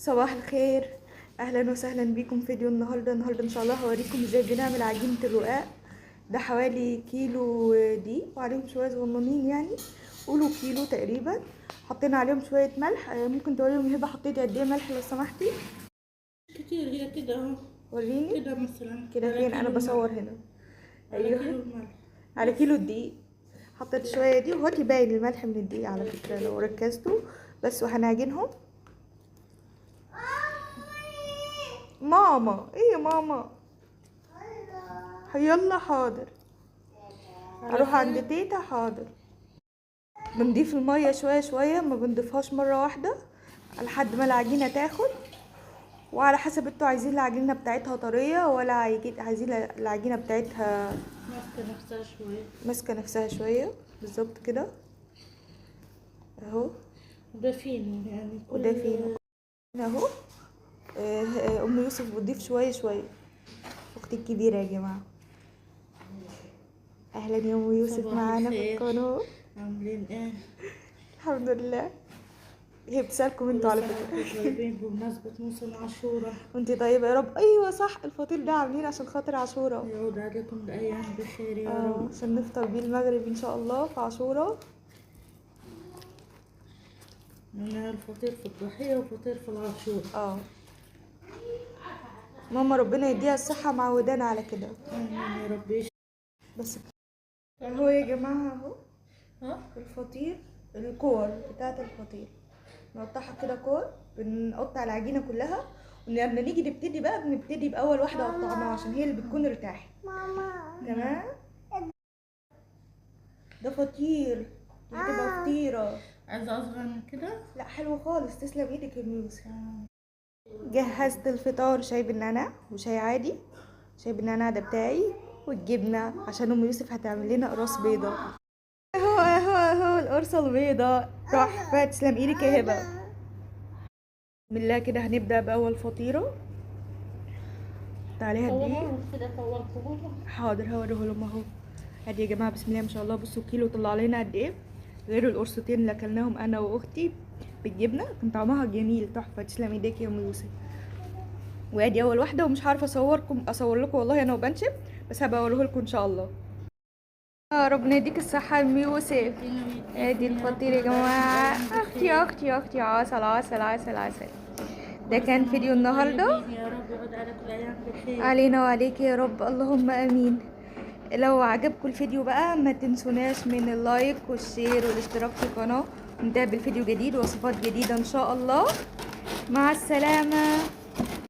صباح الخير، اهلا وسهلا بيكم في فيديو النهارده. النهارده ان شاء الله هوريكم ازاي بنعمل عجينه الرقاق. ده حوالي كيلو دقيق وعليهم شوية صغننين، يعني قولوا كيلو تقريبا. حطينا عليهم شوية ملح. ممكن توريهم هبه حطيتي قد ايه ملح لو سمحتي؟ كتير هي كده اهو. وريني كده مثلا كده. على فين؟ انا كيلو بصور الملح. هنا. على ايوه كيلو الملح على بس. كيلو الدقيق حطيت شوية دي، وهاتي باين الملح من الدقيق على فكرة لو ركزتوا. بس وهنعجنهم. ماما ايه يا ماما؟ يلا حاضر، اروح عند تيتا. حاضر. بنضيف المية شوية شوية، ما بنضيفهاش مرة واحدة لحد ما العجينة تاخد، وعلى حسب انتوا عايزين العجينة بتاعتها طرية ولا عايزين العجينة بتاعتها ماسكه نفسها شوية. ماسكه نفسها شوية بالظبط كده اهو. وده فينو يعني وده فينو اهو. ام يوسف بتضيف شوية شوية، اختي الكبيرة يا جماعة. اهلا يا ام يوسف معانا في القناة. عاملين ايه؟ الحمد لله. هي بتسالكم انتوا على فكرة. طيبين بمناسبة موسم عاشوراء. وانتي طيبة يا رب. ايوه صح، الفطير ده عاملين عشان خاطر عاشوراء. يعود عليكم الايام بخير يا رب. عشان نفطر بيه المغرب ان شاء الله في عاشوراء. الفطير في الضحية وفطير في العاشوراء. ماما ربنا يديها الصحة، معودانا على كده. امين يا رب. بس اهو يا جماعة اهو الفطير، الكور بتاعه الفطير نقطعها كده كور. بنقطع العجينة كلها، ولما نيجي نبتدي بقى بنبتدي باول واحدة قطعناها عشان هي اللي بتكون ارتاحت. تمام. ده فطير، دي هتبقى فطيره. عايزه اصغر من كده؟ لا حلو خالص، تسلم ايدك يا يوسف. جهزت الفطار، شاي بالنعناع وشاي عادي. شاي بالنعناع ده بتاعي، والجبنه عشان ام يوسف هتعمل لنا قراص بيضة. اهو اهو اهو القرصه البيضة تحفة، تسلم ايدك يا هبه. بسم الله كده هنبدا باول فطيره. حط عليها الدقيق. حاضر هوريه لهم اهو. ادي يا جماعة بسم الله ما شاء الله. بصوا كيلو طلع لنا قد ايه، غير القرصتين اللي اكلناهم انا واختي بالجبنه، كان طعمها جميل تحفة. تسلم ايديك يا ام يوسف. وادي اول واحدة، ومش عارفه اصور لكم والله انا وبنشف، بس هبقى اوريه لكم ان شاء الله. ربنا يديك الصحة يا ام يوسف. ادي الفطير يا جماعة. اختي اختي اختي، عسل عسل عسل عسل. ده كان فيديو النهارده. يا رب يعود عليكم الايام بخير. علينا وعليك يا رب، اللهم امين. لو عجبكم الفيديو بقى ما تنسوناش من ال like وال share والاشتراك في القناة. نتقابل فيديو جديد ووصفات جديدة ان شاء الله. مع السلامة.